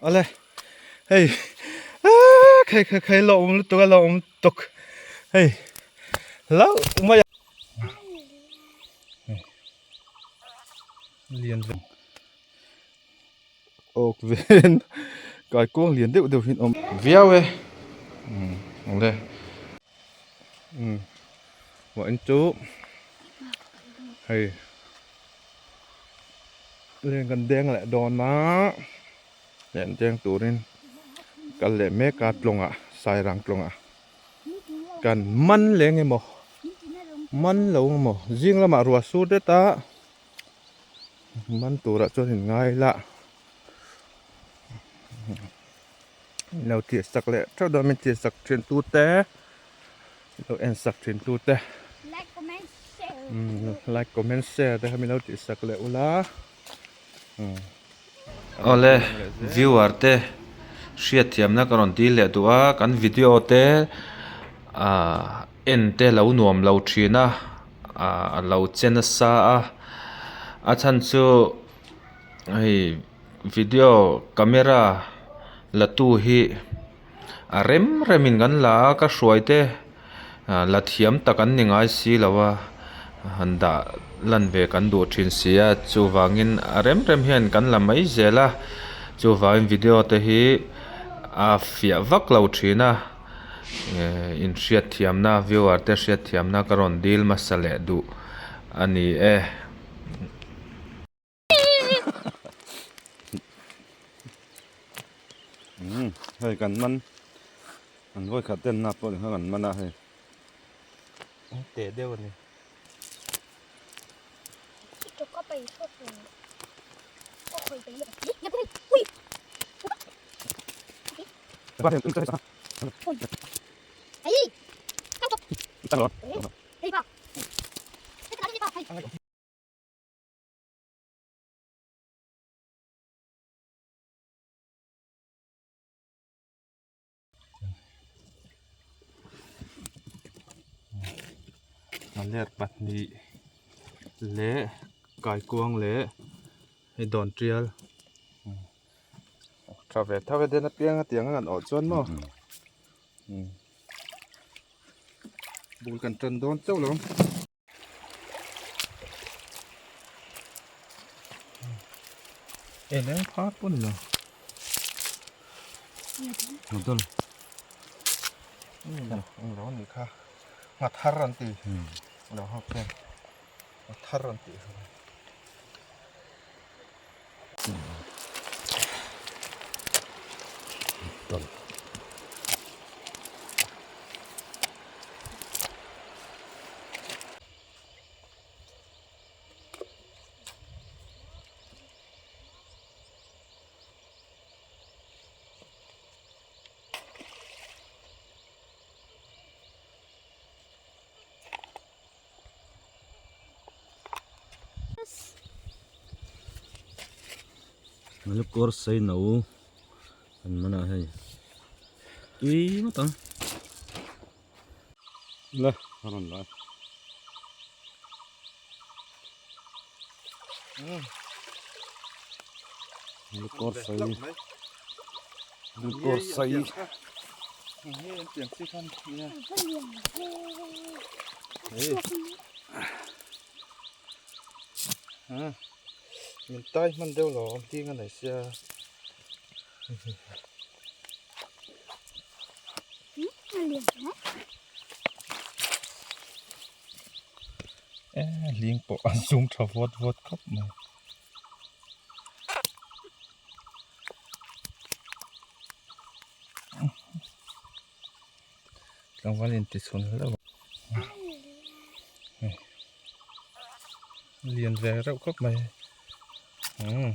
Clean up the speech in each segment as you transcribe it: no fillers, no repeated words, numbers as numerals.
Awle hei aaa khai khai khai lo awm lutuk a lo awm lutuk hei hlauh mai a lian ve awk ven kaikuang lian deuh deuh hi an awm viau e umm awle umm vawiin chu hei leng kan deng leh dawn a leng deng turin kal leh mek a tlawngah sairang tlawngah kan man leh eng emaw man lo emaw zing lamah ruah sur det a man turah chuan in ngai la lo tih sak leh theuh dawn min tih sak thin tu te lo en sak thin tu te like comment share te kha min lo tih sak leh ula Awle viewer te hriatthiamna ka rawn dil leh duh a kan video te ah en te lo nuam lo thin a ah a lo che nasa a a chhan chu hei video camera la tu hi a rem rem in kan la a ka hruai te ah la thiam tak an ni ngai si lo a han dah lan ve kan duh thin si a chuvangin a rem rem hian kan la mai zel a chuvangin video te hi a fiah vak lo thin a eh inhriatthiamna viewer te hriatthiamna ka rawn dil hmasa leh duh a ni e. Umm hei kan man an vawi khat ten na pawh ni kha kan man a hei teh deuh a ni. Ler pahnih leh kaikuang leh hei dawn tial tha ve tho e den apiang a tiang a kan awh chuan maw bul kan tan dawn chauh lo. Eng eng phar pawh ni lo. Noodle. Eng lo ni kha. Nghathar an ti. Lo ho khian. Nghathar an tih kha. Malukawr sei no an man a hei tui ngawt ang la a rawn la Malukawr sei Malukawr sei Min tai hman deuh lo awm ding a nei sia. E hling pawh a zum tha vawt vawt khawp mai. Tlangval intichhun hlauh a lian ve reuh khawp mai umm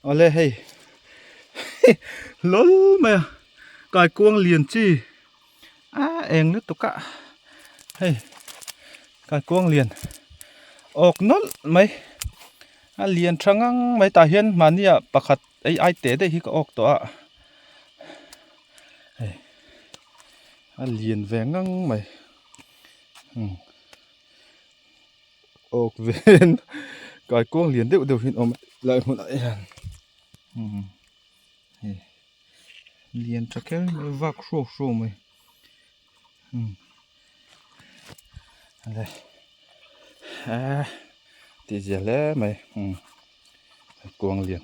awle hei hlawl mai a kaikuang lian chi a eng lutuk a hei kaikuang lian awk nawlh mai a lian tha ngang mai tah hian mahni ah pakhat ei ai teh daih hi ka awk tawh a hei a lian ve ngang mai umm awk ven. Kaikuang lian deuh deuh hi an awm a lai hmunah hian umm hei lian tha kher mai vak hruau hruau mai umm ale ah tih zia hle mai umm kaikuang lian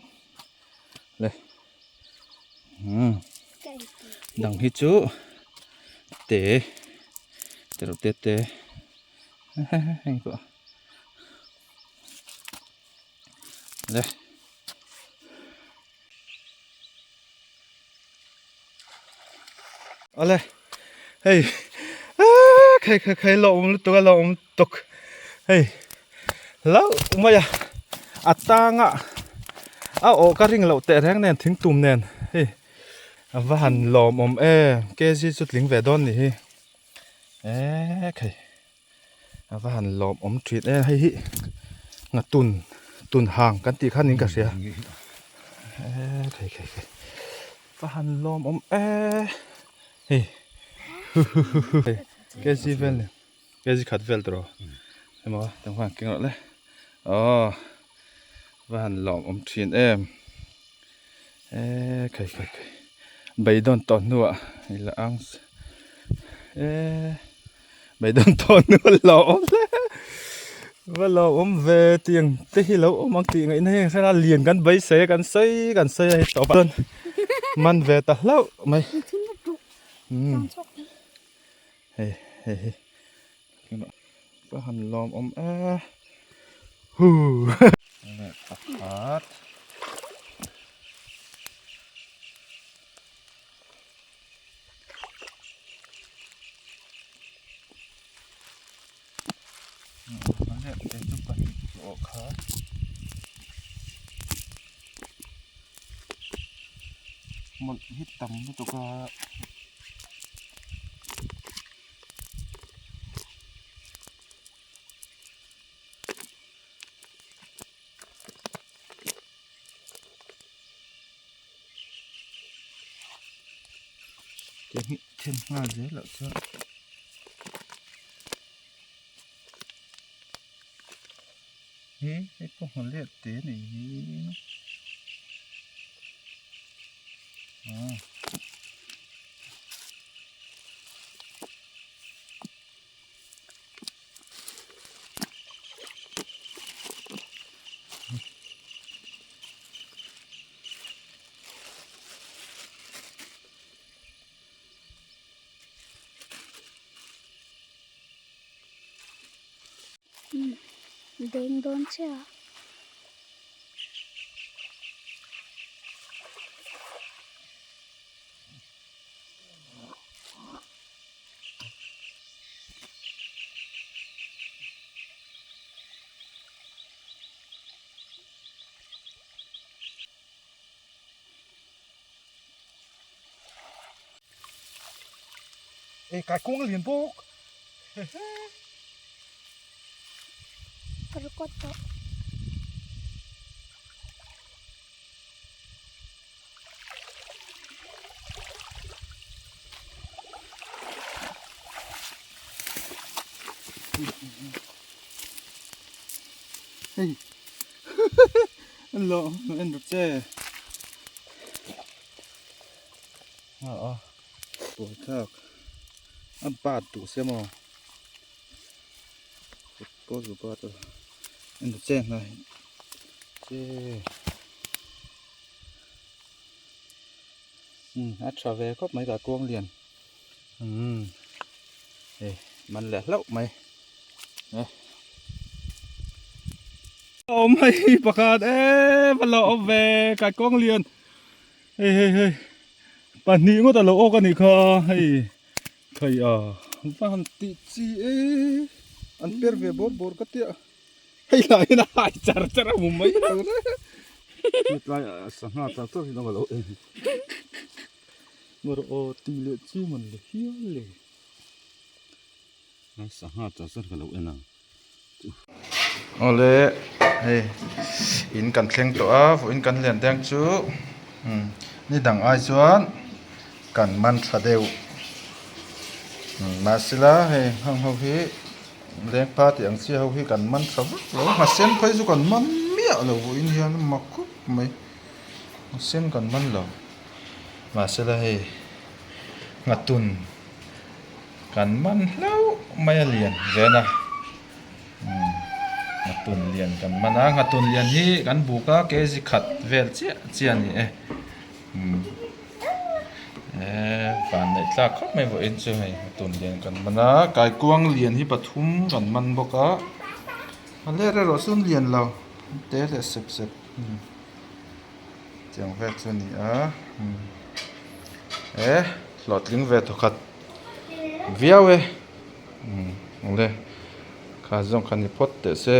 le umm dang hi chu te te reuh te te heng pawh. Le. Ale. Hei. Ah, khai khai khai lo um lutuk a lo um tuk. Hei. Lo mai a. A tanga a aw ka ring loh teh reng nen thing tum nen. Hei. A va han lawm awm em. Kg chu tling ve dawn ni hi. E khai. A va han lawm awm thin e hei hi ngatun tun hang kan tih khan in ka hria e khai khai khai va han lawm awm e hei hei kg vel ni kg khat vel tawh emaw tang khan keng rawh le aw va han lawm awm thin em e khai khai khai beidawn tawh hnuah ila ang e. Beidawn tawh hnu a lo awm hle va lo awm ve tiang te hi lo awm ang tih ngaihna hi hre a lian kan beisei a kan sawi kan sawi a hei tawp ah chuan man ve ta hlauh mai umm hei hei hi ka han lawm awm e huu pakhat. Mawlh hi tam lutuk a. Then nghal zel ah chuan he hei pawh hmu let te a nih hi ah. Beng dawn chiah a. Ê cái cuông liền bawk Ka record tawh. Hei an lo en ru che a a buai thlak a bat duh sia maw kut pawh bat a en ru che hnai che umm a tha ve khawp mai ka kuang lian umm hei man leh hlauh mai e awm hei pakhat e va lo awm ve kai kawng lian hei hei hei pahnih ngawt a lo awk a nih kha hei thei a va han tih chi e an per ve bawr bawr ka tia hei lah hian a hai char char a hmu mai lo le tlai sangha char char hi lo en Mawr aw tih leh chi man le hial le. Sangha char char ka lo en ang. Awle hei in kan thleng tawh a vawiin kan lian deng chu umm ni dang ai chuan kan man tha deuh mahsela hei heng ho hi. Lengpa tih ang chi ho hi kan man tha vak lo. Nghasen phei chu kan man miah lo vawiin hian a mak khawp mai. Nghasen kan man lo. Mahsela hei nghatun kan man hlauh mai a lian ven a. Umm nghatun lian kan man a. Nghatun lian hi kan buk a kg khat vel chiah chiah a ni e. Umm eee van neih tlak khawp mai vawiin chu hei tun lian kan man a kaikuang lian hi pathum kan man bawk a a let erawh chu an lian lo te leh sep sep umm tiang vel chu a ni a umm e hlawhtling ve thawkhat viau e umm awle kha zawng kha ni phawt teh se.